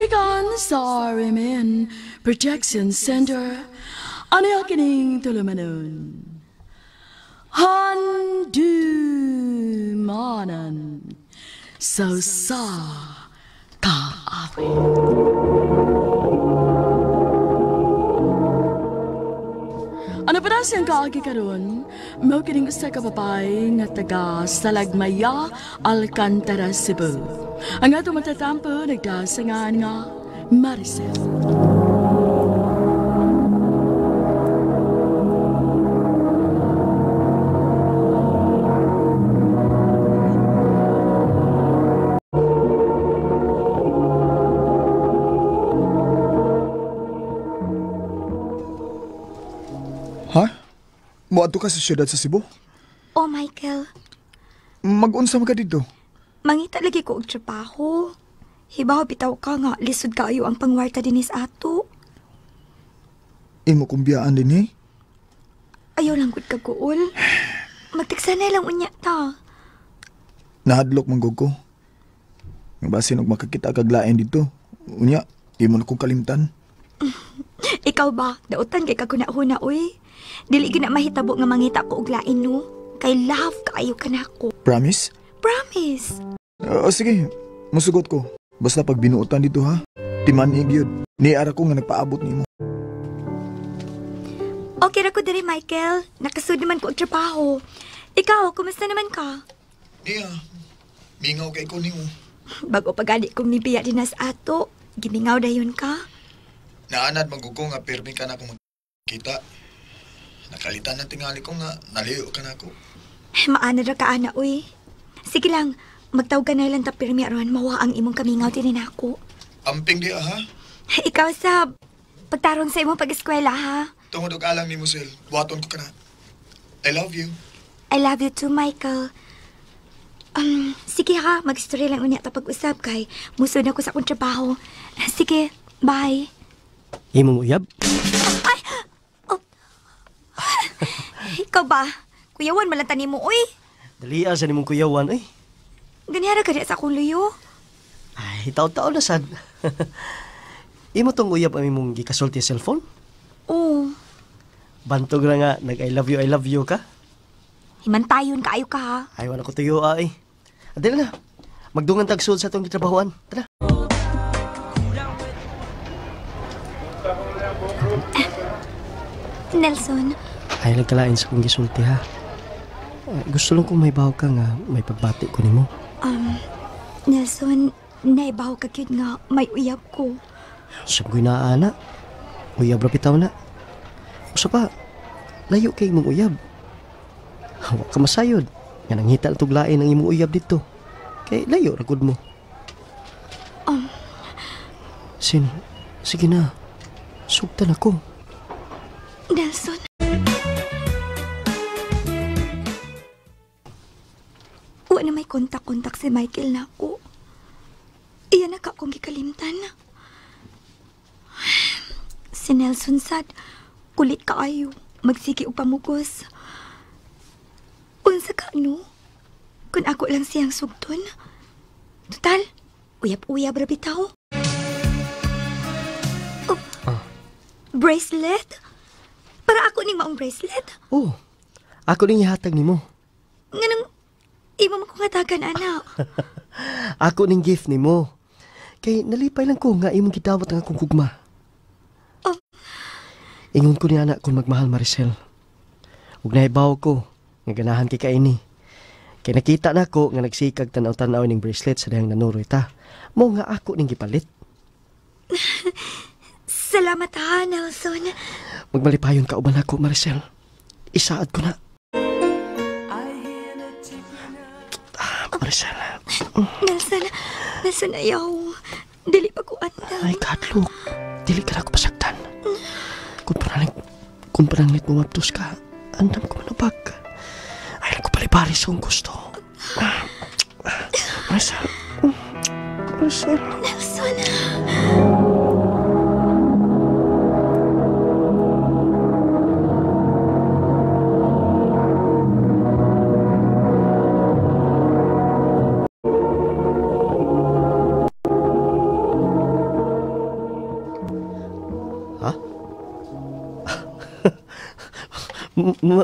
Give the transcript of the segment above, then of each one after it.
Gikan sa RMN Projection Center, ano kining tulumanon? Handumanan sa usa ka awit. Ano pa siyang kaagi karon? Mao kining usa ka babae nga taga Salagmaya, Alcantara, Cebu. Ang ato matatampo nagdasangan nga Maricel. Ha? Moadto ka sa siyudad sa Cebu? Oh, Michael. Mag-unsa man ka dito? Mangita lagi ko og trabaho. Hibaw bitaw ka nga lisod kaayo ang pangwarta dinhi sa ato. Imo kong biyaan dinhi? Ayaw lang gud ka guol. Magtagsanay lang unya ta. Nahadlok man gud ko. Nga basin og makakita kag lain dito. Unya, imo na kong kalimtan. Ikaw ba? Dautan kay kaguna-huna oy. Dili gyud na mahitabo nga mangita ko og lain no. Kay love kaayo ka nako. Promise? Promise. Sige, musugot ko. Basta pag binuotan dito ha. Timan-ig yun. Niara ko nga nagpaabot nimo. Okay ra ko diri, Michael. Nakasud naman ko og trabaho. Ikaw, kumusta naman ka? Niya, mingaw kay ko nimo. Bago pagali kong nibiya din sa ato, gimingaw dayon ka. Naanad man ko nga pirmi ka na akong magkita. Nakalitan na tingali ko nga naliyo ka na ako. Maana ra ka ana uy. Sige lang, magtawag ka na lang ta pirmi aron mawa ang imong kamingaw din nako. Amping di ha? Ikaw sab, pagtarong sa imong pag-eskwela ha. Tungod og alang nimo Sel, buhaton ko kana. I love you. I love you too, Michael. Sige ha, mag-istorya lang unya ta pag-usap kay musod na ko sa akong trabaho. Sige, bye. Imong uyab? Ay! Oh. Ikaw ba? Kuyawan man lang tani mo, uy. Dali sa nimong kuyawan, uy. Ganihara ka sa akong luyo. Ay, taon-taon na sad. Imo tong uyab ang imong gikasulti sa cellphone? Oo. Bantog ra nga, nag-I love you, I love you ka? Himantayon kaayo ka, ha? Ay, wala ko tuyo, ay. Adili na, magdungan tagsuod sa itong gitrabahoan. Tara. Nelson. Ay, nagkalain sa kong gisulti, ha? Gusto lang kong may baho ka nga, may pagbati ko nimo. Nelson, naibaho ka gyud nga may uyab ko. Sab ko'y naana. Uyab ra bitaw na. Usa pa, layo kay imong uyab. Wa ka masayod. Nga nangita lang tuglain ang imong uyab dito. Kay layo ra gud mo. Sin, sige na. Sugtan ako. Nelson. Wa na may kontak-kontak si Michael na ako. Iyan na ka akong gikalimtan. Si Nelson sad, kulit kaayo. Magsige og pamugos. Unsa ka no? Kung ako lang siyang sugton. Total, uyab-uyab ra bitaw. Oh, bracelet? Para ako ning maong bracelet? Oh, ako ning ihatag nimo. Nganong imo man kong hatagan, anak? Ako ning gift nimo. Kay nalipay lang ko nga imong gidawat ang akong gugma. Oh. Ingon ko ni anak kung magmahal, Maricel. Ug nahibaw ko nga ganahan kay kaini. Kay nakita nako nga nagsikag tan-aw-tan-aw ning bracelet sa dihang nanuroy ta. Mo nga ako ning gipalit. Salamat ha, Nelson. Magmalipayon ka uban ako, Maricel. Isaad ko na. Maricel. Nelson, Nelson, ayaw. Dili pa ko andam. Ay, kadlok. Dili ka na ako pasaktan. Kung pananglit mumabtos ka, andam ko manubag. Ay, lang ko palibari sa akong gusto. Maricel. Maricel. Nelson.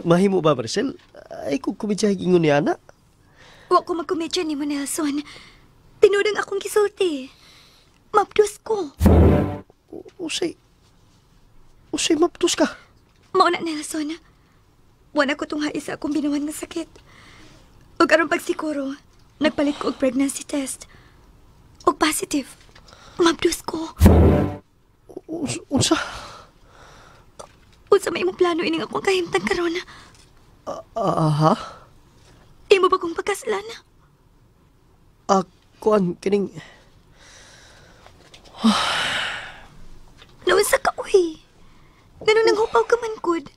Mahimo ba, Maricel? Ay, kung kumedya ingon niya, ana. Wa ko magkomedya ni mo, Nelson. Tinuod ang akong gisulti. Mabdos ko. Usay, usay mabdos ka. Mao na, Nelson. Wa na ko tungha sa akong binuwan nga sakit. Ug aron pagsiguro, nagpalit ko og pregnancy test. Og positive. Mabdos ko. Unsa? Unsa may imong plano ining akong kahimtang karon? Aha? Imo ba kong pagkaslan? Kuan, kining... Naunsa ka, uy. Ganun nang hupaw ka man, good.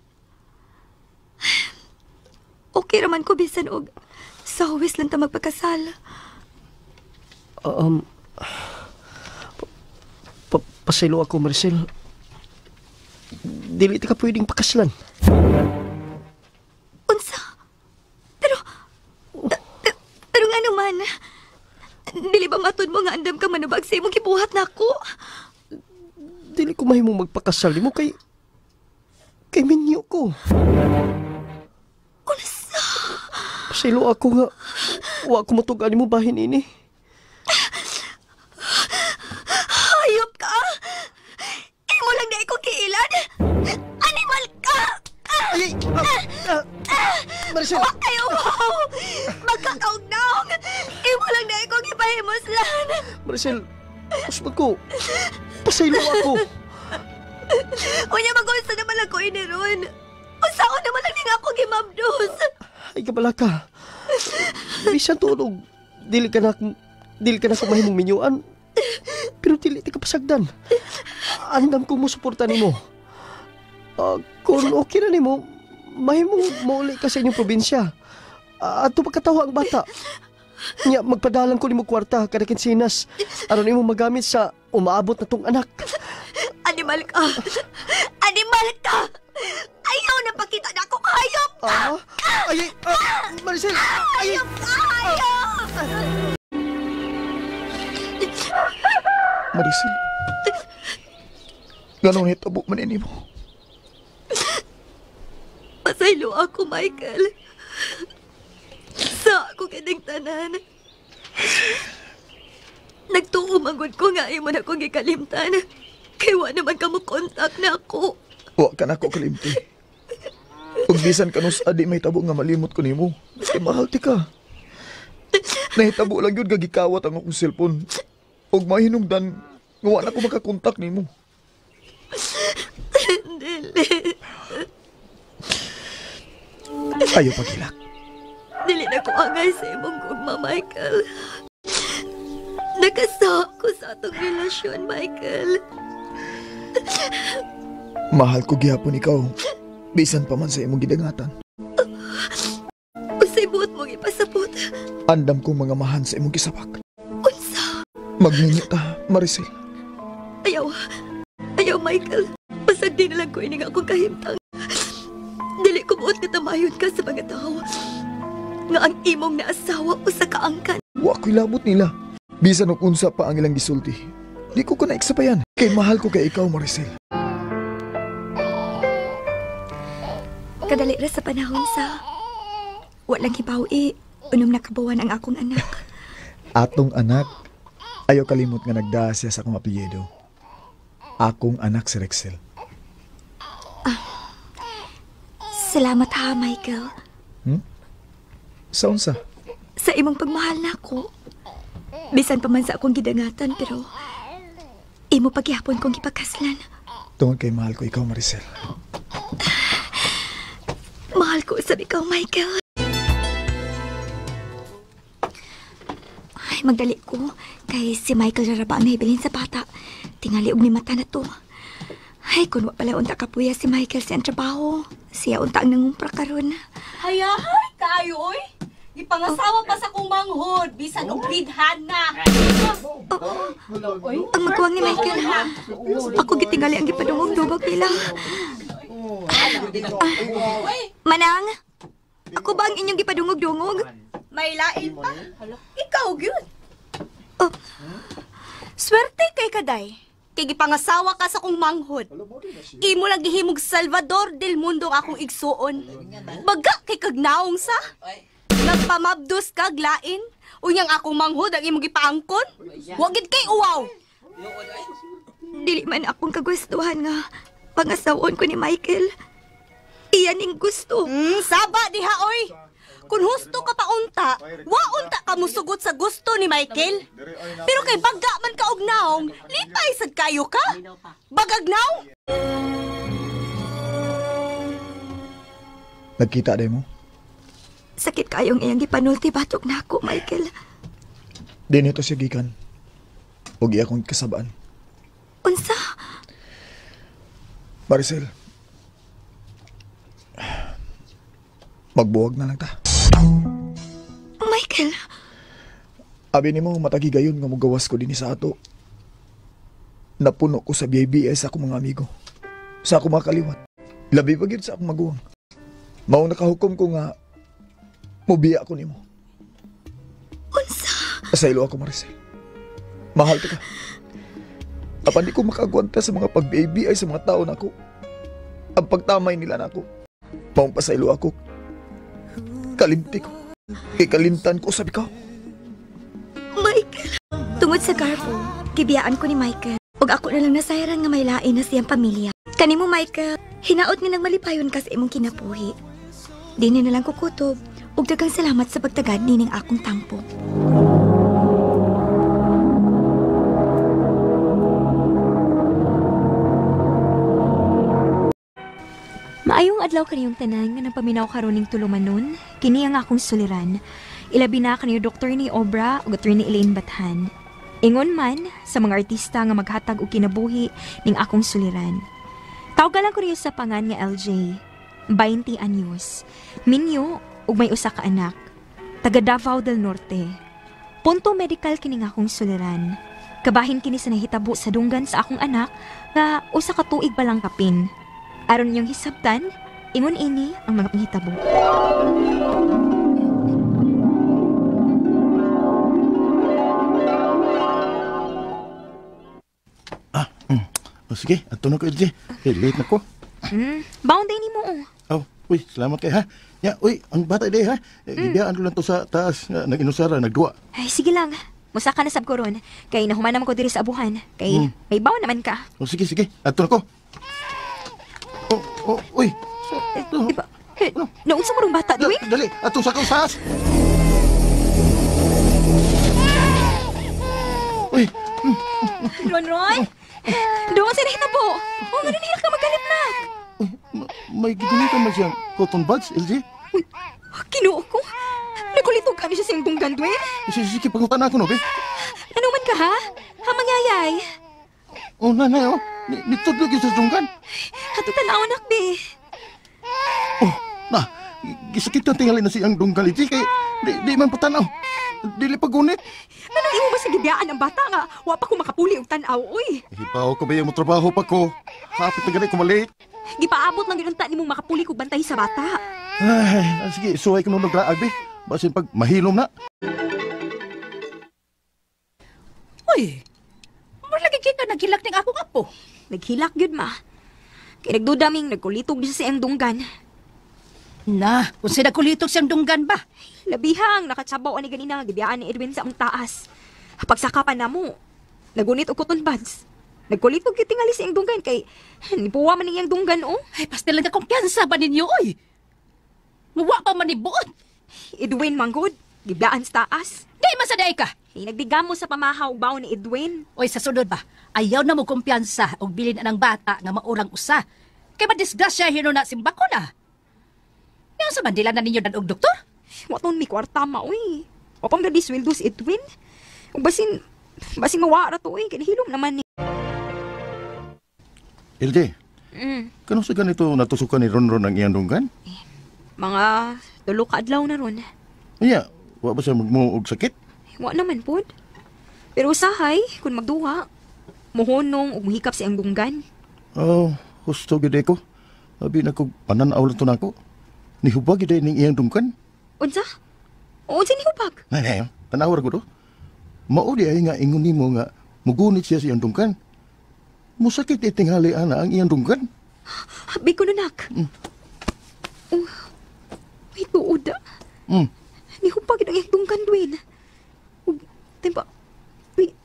Okay raman ko bisan og sa huwis lang ta magpakasal. Pasaylo ako, Maricel. Dili ta ka pwedeng pakaslan. Unsa? Pero, pero nga naman, dili ba matud mo nga andam ka manubag sa imong gibuhat nako? Dili ko mahimong magpakasal nimo kay minyo ko. Unsa? Pasaylo ako nga wa ko matug-an nimo bahin ini. Hayop ka! Imo lang na ikaw kiilan! Animal ka! Ay! Maricel! Wa kayo wow! Magkakaugnaong! Imo lang na ikaw gipahimuslan! Maricel, usbag ko. Pasaylo ako. Unya mag-unsa naman ako iniron. Unsa ko naman lang nga ako gimabdos. Ay, kabala ka. Bisan tunog, dili ka na ako mahimong minyuan. Pero dili ti ka pasagdan. Andam ko mo suporta nimo. Kung okay na nimo, mahimong mauli ka sa inyong probinsya. Ato pagkatawa ang bata. Nya, magpadalang ko nimo kwarta kada kinsinas aron imo magamit sa umaabot na tong anak. Animal ka! Animal ka! Ayaw na pakita na ako hayop ka! Ay, Maricel! Ay! Hayop ka! Hayop! Maricel, ganong hitabo man ini mo. Pasaylo ako, Michael. Sa ako kining tanan. Nagtuo manggod ko nga imo na akong gikalimtan. Kay wa naman ka mo kontak na ako. Wa ka na ako kalimti. Ug bisan kanus adi may tabo nga malimot ko nimo. Kay mahal ti ka. Nahitabo lang yun gagikawat ang akong cellphone. Ug mahinungdan nga wa na ko makakontak nimo. Dili. Ayaw pagilak. Dili na ko angay sa imong gugma, Michael. Nakasa ko sa atong relasyon, Michael. Mahal ko gihapon ikaw. Bisan pa man sa imong gidangatan. Unsay buot mong ipasabot? Andam kong mga mahan sa imong gisabak. Unsa? Magninyo ta, Maricel. Ayaw. Ayaw, Michael. Pasag di na lang ko ining akong kahimtang. Dili ko buot nga tamayon ka sa mga tao. Nga ang imong naasawa usa ka angkan. Wa ko'y labot nila. Bisan og unsa pa ang ilang gisulti. Di ko ka naiksapayan. Kay mahal ko kay ikaw, Maricel. Kadali ra sa panahon sa walang hibaw-i, unom na kabuwan ang akong anak. Atong anak, ayaw kalimot nga nagdaa siya sa akong apelyido. Akong anak si Rexel. Salamat ha, Michael. Sa unsa? Sa imong pagmahal na ako. Bisan pa man sa akong gidangatan, pero imo paghihapon kong gipakaslan. Tungod kay mahal ko ikaw, Maricel. Mahal ko usab ikaw, Michael. Ay, magdali ko. Kay si Michael ra ba ang nahibilin sa bata. Tingali og ni mata na to. Ay, kun wa pala unta kapuya si Michael sa trabaho. Siya unta ang nangumpra karon. Hayahay kayo, oy! Ipangasawa pa sa kong manghod, bisan og bidhan na. Ang magkuwang ni Michael. Ako gitingali ang gipadungog dubag nila. Manang, ako ba ang inyong gipadungog-dungog? May lain pa. Ikaw gyud. Oh. Swerte kay kaday. Kay gipangasawa ka sa kong manghod. Imo lang gihimog Salvador del Mundo ang akong igsuon. Baga kay kagnaong sa. Nagpamabdos kag lain. Unyang akong manghod ang imong gipaangkon. Wa gid kay uwaw. Dili man akong kagustuhan nga pangasawon ko ni Michael. Iyan ning gusto. Saba diha oy. Kung husto ka pa unta, wa unta ka musugot sa gusto ni Michael. Pero kay baga man ka og naong, lipay sad kayo ka. Bagag naong. Nagkita day mo? Sakit kayong iyang gipanulti batok nako, Michael. Di nito siya gikan. Og iya akong kasabaan. Unsa? Maricel, magbuwag na lang ta. Michael! Abi nimo matagi gayon nga mogawas ko dinhi sa ato. Napuno ko sa BBS sa akong mga amigo. Sa akong mga kaliwat. Labi pa gyud sa akong maguwang. Mao nakahukom ko nga mobiya ko nimo. Unsa? Pasaylo ako, Maricel. Mahal ta ka. Apan di ko makagwanta sa mga pag-BBI sa mga tao nako. Ang pagtamay nila nako. Maong pasaylo ako. Kalimti ko. Ikalimtan ko, sabi ko. Michael! Tungod sa Garbo, gibiyaan ko ni Michael. Ug ako na lang nasayaran nga may lain na siyang pamilya. Kanimo, Michael, hinaot nga nang malipayon ka sa imong kinabuhi. Dini na lang kukutob, ug daghang salamat sa pagtagad nining akong tampo. Maayong adlaw kaniyong tanan nga nagpaminaw karon ning tulumanon, kini ang akong suliran. Ilabi na kaniyo Dr. ni Obra ug Attorney Elaine Bathan. Ingon man sa mga artista nga maghatag og kinabuhi ning akong suliran. Tawga lang ko niyo sa pangan nga LJ. 20 anyos. Minyo ug may usa ka anak. Taga Davao del Norte. Punto medical kini nga akong suliran. Kabahin kini sa nahitabo sa dunggan sa akong anak nga usa ka tuig pa lang kapin. Aron niyong hisabtan, ingon ini ang mga panghitabo. O, sige, ato na ko, LJ. Hey, late na ko. Bound day ni mo. Oh, uy, salamat kay ha. Ya, uy, ang bata day ha. Gibiyaan ko lang to sa taas, nag-inusara, nagduwa. Ay, sige lang. Musaka na sab ko ron. Kay nahuman naman ko diri sa abuhan. Kay may baon naman ka. O, sige, sige, ato na ko. Oh, oh, uy. Diba? Naunsa mo rong bata, Dwayne? Dali, ato sa kong saas. Uy. Ron, Ron? Doon sa nahitabo. Oh, nga nahilak ka magalit na. May gigunitan man siyang cotton buds, LJ. Uy, Kinuo ko. Nagkulitog kami siya sa iyong dunggan, Dwayne. Sige, sige, pangutan ako, no, be? Ano man ka, ha? Ha, mangyayay? Oh, nanay, oh. Nitudlog yun sa dunggan. Ato tanaw, anak, be. Oh, na. Gisakit ang tingali na siyang dunggan, LJ. Kay, di man patanaw. Dili pagunit. Anong imo ba sa gibiyaan ang bata nga? Wa pa ko makapuli og tan-aw, uy. Hibaw ko ba yung trabaho pa ko? Hapit na gani ko malate. Gipaabot lang yun unta nimong makapuli kog bantay sa bata. Ay, sige, suway ko nung naglaag, be. Basin pag mahilom na. Uy, malagi kita naghilak ning akong apo. Naghilak gyud ma. Kay nagduda ming nagkulitog siya sa iyang dunggan. Na, kung siya nagkulitog siyang dunggan ba? Labihang nakatsabaw ani ganina nga gibiyaan ni Edwin sa among taas. Pagsakapan namo, nagunit og cotton buds. Nagkulitog gyud tingali sa iyang dunggan kay nipuwa man iyang dunggan oh. Ay, pastel lang na kumpiyansa ba ninyo oy? Muwa pa man ni buot. Edwin manggod, gibiyaan sa taas. Di man sa day ka. Ay, nagdigamo sa pamahaw baw ni Edwin. Oy, sa sunod ba, ayaw na mo kumpiyansa og bilin ang bata nga maurang usa. Kay madisgrasya hino na simbako na. Yang sa mandila na ninyo dan og doktor? Waton mi kwarta ma oy. Wa pang gadi sweldo si Edwin. Ug basin mawa ra to oy, kay nahilom naman ni. LJ, kano sa ganito natusukan ni Ronron ang iyang dunggan? Mga tulo ka adlaw na ron. Iya, wa ba siya magmuo og sakit? Wa naman pod. Pero usahay kun magduha, muhonong ug muhikap si ang dunggan. Oh, husto gyud ko. Abi na kog panan-aw lang to nako. Nihubag gyud ning iyang dunggan. Unsa? Unsa ni hubag? Nay, nay, tanaw ra ko do. Mao di ay nga ingon nimo nga mugunit siya sa iyang dunggan. Musakit itinghali ana ang iyang dunggan. Habi ko na, nak. Oh, may tuod ah. Nihupag ang iyang dunggan, Dwayne. Ug, timba, wait,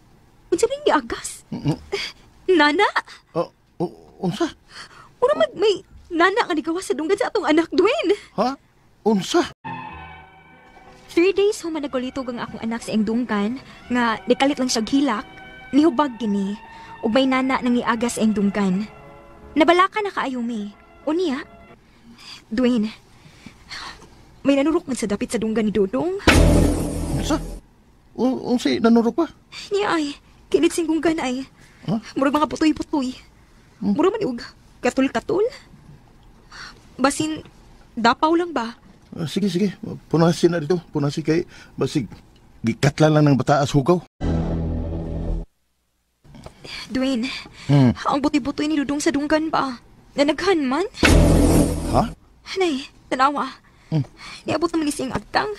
unsa rin giagas? Nana? Oh, unsa? Ura mag may nana nga nigawas sa dunggan sa atong anak, Dwayne. Ha? Unsa? 3 days human nagkulitog ang akong anak sa iyang dunggan nga nikalit lang siya hilak, nihubag gini, ug may nana nang iagas sa iyang dunggan. Nabalaka na kaayo mi. Unya, Dwayne, may nanurok man sa dapit sa dunggan ni Dodong. Unsa? Unsa nanurok pa? Niya ay, kilit sing dunggan ay. Huh? Murag mga putoy-putoy. Murag man og katul-katul. Basin, dapaw lang ba? Sige, sige. Punasin na dito. Punasin kay basig gikatla lang ng bataas hugaw. Dwayne, ang buti-butoy ni Dudong sa dunggan ba? Nanaghan man? Ha? Hanay, tanawa. Niabot naman ni siyang agtang.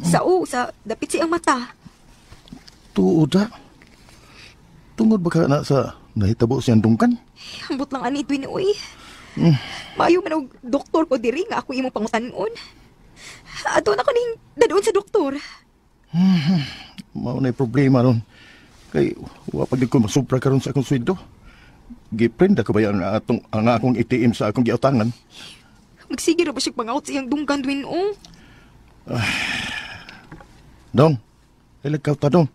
Sa sa dapit siyang mata. Tuod ha? Tungod ba ka na sa nahitabo siyang dunggan? Ambot lang ani, Dwayne, uy. Maayo man og doktor ko diri nga ako imong pangutanon. Ato na ko ning dadon sa doktor. Mao na problema ron. Kay wa pa gid ko masubra karon sa akong sweldo. Giprenda ko ba yan ang akong ATM sa akong giutangan? Magsige ra ba siya pangaut sa iyang dunggan, Dwayne, oh? Dong, ilagkaw ta, dong.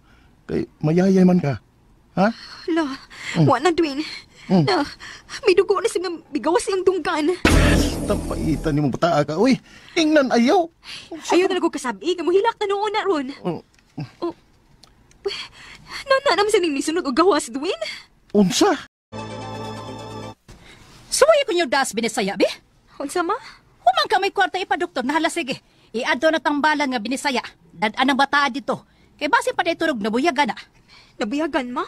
Kay mayayay man ka. Ha? Hala, wa na, Dwayne. Na, may dugo na siya nga bigawas iyang dunggan. Tampaitan ni mo bataa ka, uy. Ingnan ayaw. Ayaw na lang ko kasabi, nga mohilak na noon na ron. Oh. Nana naman sa ning nisunod og gawas, Dwayne. Unsa? Suway ko niyo das binisaya, be? Unsa ma? Human ka may kwarta ipa-doktor, nahala sige. Iadto na tambalan nga binisaya. Dad-an ang bataa dito. Kay base pa turog nabuyagan na. Nabuyagan ma?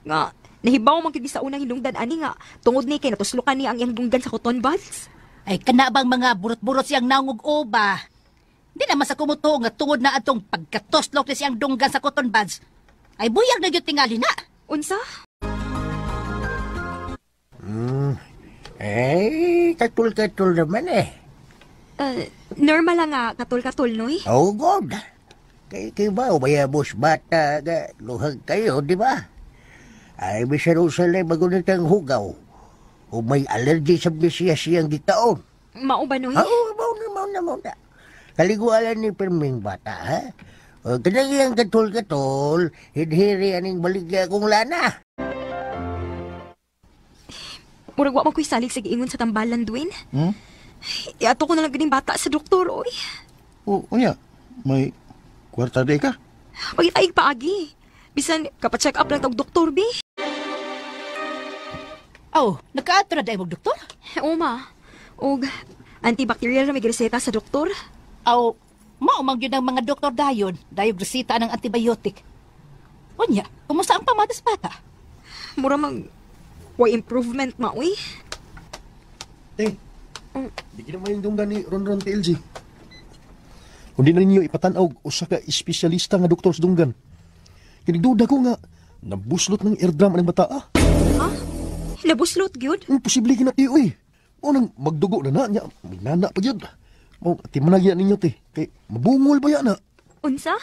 Nga, nahibaw man kini sa unang hinungdan ani nga tungod ni kay natuslokan ni ang iyang dunggan sa cotton buds. Ay kana bang mga burot-burot siyang naungog oba? Di naman sa kumutuo nga tungod na atong pagkatuslok ni siyang dunggan sa cotton buds. Ay buyag na gyud tingali na. Unsa? Eh, katul-katul naman eh. Normal lang nga katul-katul noy. Oh, God. Kay ba, umayabos bata nga luhag kayo, di ba? Ay, bisan usalay magunit ang hugaw. O may allergy sa bisya siyang gitaon. Mao ba noy? Oo, mao na. Kaligualan ni Pirming bata, ha? O, kanang iyang katul-katul, hidhiri aning baligya kong lana. Murag wa man ko'y salig sa giingon sa tambalan, Dwayne. Iato ko na lang ganing bata sa doktor, oy. O, unya, may kwarta di ka? Pagitaig paagi. Bisan, kapacheck up lang tag doktor, bi. Oh, nakaadto na dahil mong doktor? Oo, ma. Og, antibacterial na may reseta sa doktor. Aw, mao man gyud ang mga doktor dayon, dayog reseta ng antibiotic. Unya, kumusta ang pamatas bata? Mura mang, way improvement, ma, uy. Te, di gina may dunggan ni Ronron TLG. Kung di na ninyo ipatanaw usa ka espesyalista nga doktor sa dunggan. Kinigduda ko nga, nabuslot ng eardrum ang bata, ah. Ha? Nabuslot, gyud? Imposible gina ti, uy. O nang magdugo na na niya, may nana pa gyud. O, timanagya ninyo, te. Kay, mabungol ba yan, na? Unsa?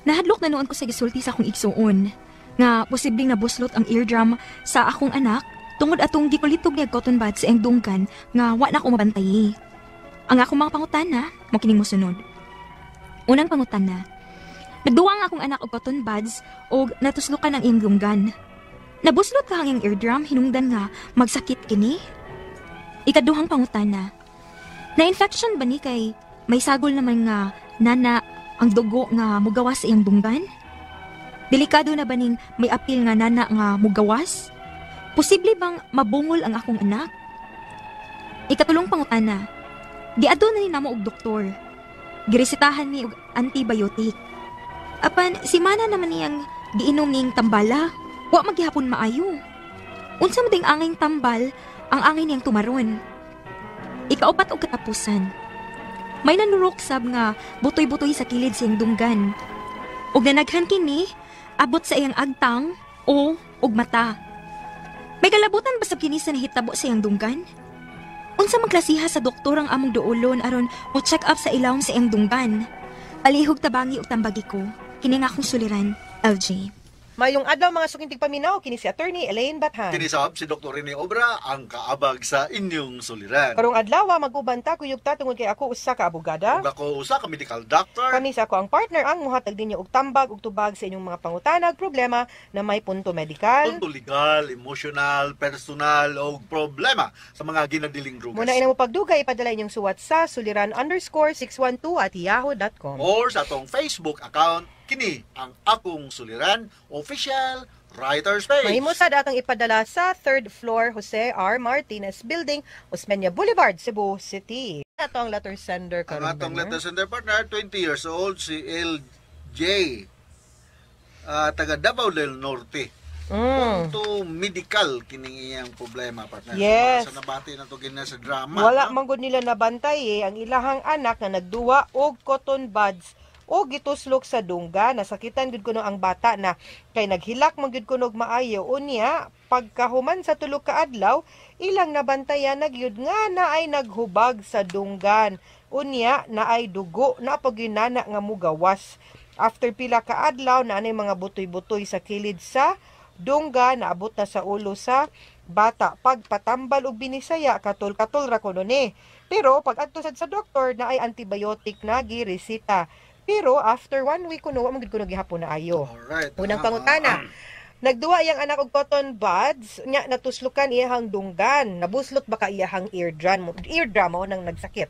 Nahadlok na noon ko sa gisulti sa akong igsuon nga posibleng nabuslot ang eardrum sa akong anak tungod atong gikulitog niya cotton bud sa iyang dunggan nga wa na ako mabantayi. Ang akong mga pangutana, mo kining mosunod. Unang pangutana, nagduwa ang akong anak og cotton buds og natuslokan ang iyang dunggan. Nabuslot ka ang iyang eardrum hinungdan nga magsakit kini? Ikaduhang pangutana, na-infection ba ni kay may sagol naman nga nana ang dugo nga mugawas sa iyang dunggan? Delikado na ba ning may apil nga nana nga mugawas? Posible bang mabungol ang akong anak? Ikatulong pangutana, giadto na ni namo og doktor. Giresetahan ni og antibiotic. Apan si mana naman niyang giinom ning tambala, wa maghihapon maayo. Unsa man ding angay tambal, ang angay niyang tumaron. Ikaupat og katapusan, may nanurok sab nga butoy-butoy sa kilid sa iyang dunggan. Og nanaghan kini, abot sa iyang agtang, O ug mata. May kalabutan ba sa kini sa nahitabo sa iyang dunggan? Unsa man klasiha sa doktor ang among duolon aron mo check up sa ilawom sa iyang dunggan? Palihog tabangi ug tambagi ko. Kini nga akong suliran, LJ. Mayong adlaw, mga suking tigpaminaw, kini si Attorney Elaine Bathan. Kinisab si Dr. Rene Obra ang kaabag sa inyong suliran. Karong adlaw mag-uban ta, kuyog ta tungod kay ako usa ka abogada. Ug ako usa ka medical doctor. Kami sa ako ang partner ang muhatag ninyo og tambag ug tubag sa inyong mga pangutanag problema na may punto medikal, punto legal, emotional, personal o problema sa mga ginadiling drugas. Muna ina mo pagdugay, ipadala inyong suwat sa suliran_612@yahoo.com. Or sa atong Facebook account, kini ang Akong Suliran Official Writers Page. Mahimo sad atong ipadala sa 3rd floor, Jose R. Martinez Building, Osmeña Boulevard, Cebu City. Ato ang letter sender Ang karon. atong Berner. letter sender, partner, 20 years old, si LJ, taga Davao del Norte. Punto medical kining iyang problema, partner. Yes. Sa nabati na to gina sa drama. Wala no? man gud nila nabantay eh, ang ilahang anak nga nagduwa og cotton buds o gituslok sa dungga. Nasakitan gud kuno ang bata na kay naghilak man gud kuno og maayo. Unya pagkahuman sa 3 ka adlaw, ilang nabantayan na gyud nga naay naghubag sa dunggan. Unya naay dugo na paginana nga mugawas. After pila ka adlaw, naanay mga butoy-butoy sa kilid sa dungga, naabot na sa ulo sa bata. Pagpatambal og binisaya, katol-katol ra kuno ni. Pero pag adto sad sa doktor, naay antibiotic na gireseta. Pero after 1 week kuno, wa man gud kuno gihapon na ayo. Alright. Unang pangutana. Nagduwa iyang anak og cotton buds, nya natuslokan iyahang dunggan. Nabuslot ba ka iyahang eardrum? Eardrum mao nang nagsakit.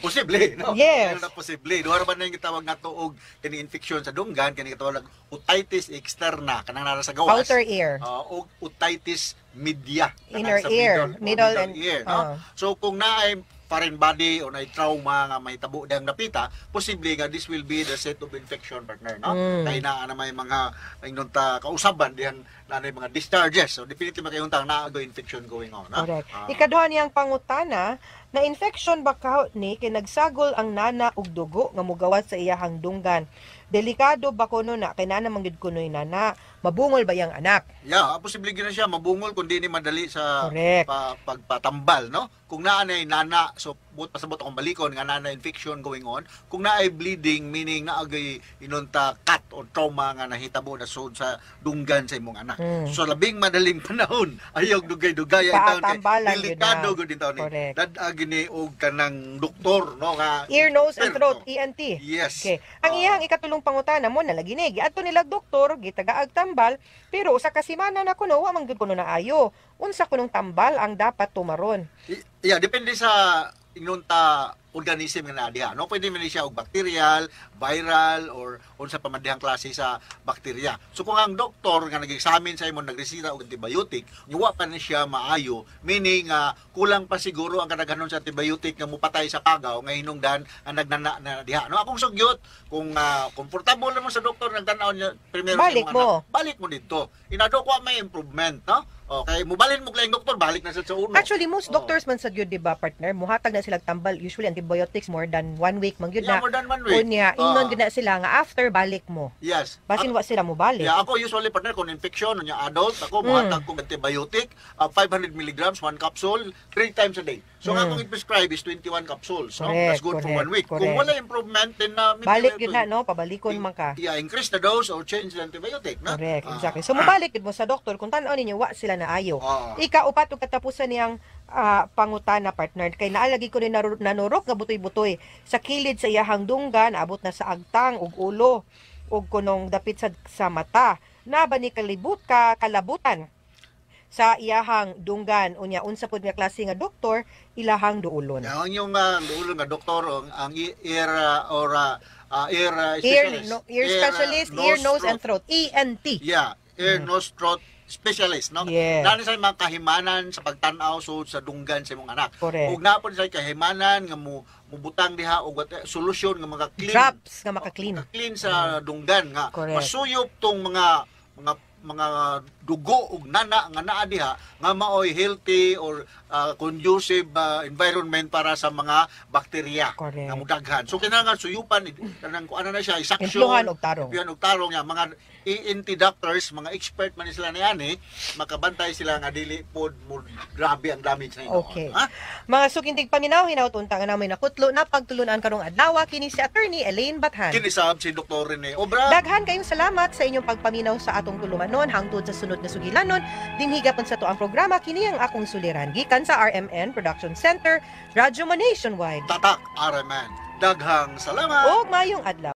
Posible, no? Yes. Pero na posible. Duha ra ba na yung gitawag nato og kini infection sa dunggan, kini gitawag og otitis externa, kanang nara sa gawas. Outer ear. Og otitis media, kanang Inner sa ear, middle, middle and ear, no? So kung naay foreign body o naay trauma nga may tabo diyang napita, posible nga this will be the set of infection, partner, no? Kay naa na may mga ingnon ta kausaban diyan na may mga discharges. So definitely makayuntang naa go infection going on, no? Correct. Ikaduha niyang pangutana, na infection ba ka ni kay nagsagol ang nana og dugo nga mugawas sa iyahang dunggan? Delikado ba kuno na kay nana man gyud kunoy nana? Mabungol ba iyang anak? Yeah, posible gyud na siya mabungol kung di ni madali sa Correct. pagpatambal, no? Kung naa nay nana, so but pasabot akong balikon nga naa na infection going on, kung naay bleeding, meaning naagay inunta cut or trauma nga nahitabo na sud sa dunggan sa imong anak. So labing madaling panahon, ayaw dugay-dugay ay taon kay Paatambalan gyud na. delikado gyud taon ni. Correct. Dad-a gini og kanang doktor, no, nga Ear, nose and eksperto. throat, ENT. Yes. Okay. Ang iyang ikatulong pangutana mo nalagi ni giadto nila doktor, gitagaag tambal, pero usa ka semana na kuno wa man gyud kuno na ayo. Unsa kunong tambal ang dapat tumaron? Yeah, depende sa inunta organism nga naa diha, no? Pwede man ni siya og bacterial, viral or unsa pa man dihang klase sa bakterya. So kung ang doktor nga nag-examine sa imo, nagreseta og antibiotic, wa pa ni siya maayo, meaning kulang pa siguro ang kadaghanon sa antibiotic nga mupatay sa pagaw nga hinungdan ang nagnana na diha. No, akong sugyot kung komportable naman sa doktor nagtan-aw niya primero sa Balik imong mo. anak, balik mo didto. Inado ko may improvement, no? Okay, mubalin mo kay doktor, balik na sa uno. Actually, most doctors man sa gyud, di ba, partner, muhatag na sila tambal, usually antibiotics more than 1 week man gyud Yeah, na. more than 1 week. Unya, ingnon gyud na sila nga after balik mo. Yes. Basin wa sila mo balik. Yeah, ako usually, partner, kung infection unya adult, ako muhatag kong antibiotic, 500 milligrams, 1 capsule, 3 times a day. So ang akong i-prescribe is 21 capsules, no? Correct, That's good for correct, 1 week. Kung correct. wala improvement, then maybe Balik we gyud have na, to no? Pabalikon man ka. Yeah, increase the dose or change the antibiotic, no? Correct, exactly. So mobalik gyud mo sa doktor kung tan-aw ninyo wa sila na ayo. Ikaupat ug katapusan niyang pangutana, partner, kay naalagi ko ni nanurok nga butoy-butoy sa kilid sa iyahang dunggan, naabot na sa agtang ug ulo ug kunong dapit sa mata. Na ba ni kalibot ka kalabutan sa iyahang dunggan? Unya unsa pud nga klase nga doktor ilahang duolon? Yeah, ang inyong duolon nga doktor ang ear or ear Ear, specialist. no, ear specialist, ear, nose and throat, ENT. Yeah, ear, nose, throat specialist, no? Yeah. Naa sa mga kahimanan sa pagtan-aw sud sa dunggan sa imong anak. Correct. Ug naa pod sa kahimanan nga mo mubutang diha og solusyon nga mga clean Drops nga maka-clean. Maka-clean sa dunggan nga Correct. masuyop tong mga dugo ug nana nga naa diha nga maoy healthy or conducive environment para sa mga bakterya nga mudaghan. So kinahanglan suyupan kanang kuan na siya, i-suction. Impluhan og tarong. Impluhan og tarong nga mga ENT doctors, mga expert man sila niani, makabantay sila nga dili pod mo grabe ang damage na ino. Okay. Ha? Mga sukintig paminaw, hinaut unta nga namoy nakutlo na pagtulunan karong adlaw kini si Attorney Elaine Bathan. Kinisab si Dr. Rene Obra. Daghan kayong salamat sa inyong pagpaminaw sa atong tulumanon hangtod sa sunod na sugilanon. Dinhiga pun sa to ang programa kini ang akong suliran gikan sa RMN Production Center, Radyo Mo Nationwide. Tatak RMN. Daghang salamat. Ug maayong adlaw.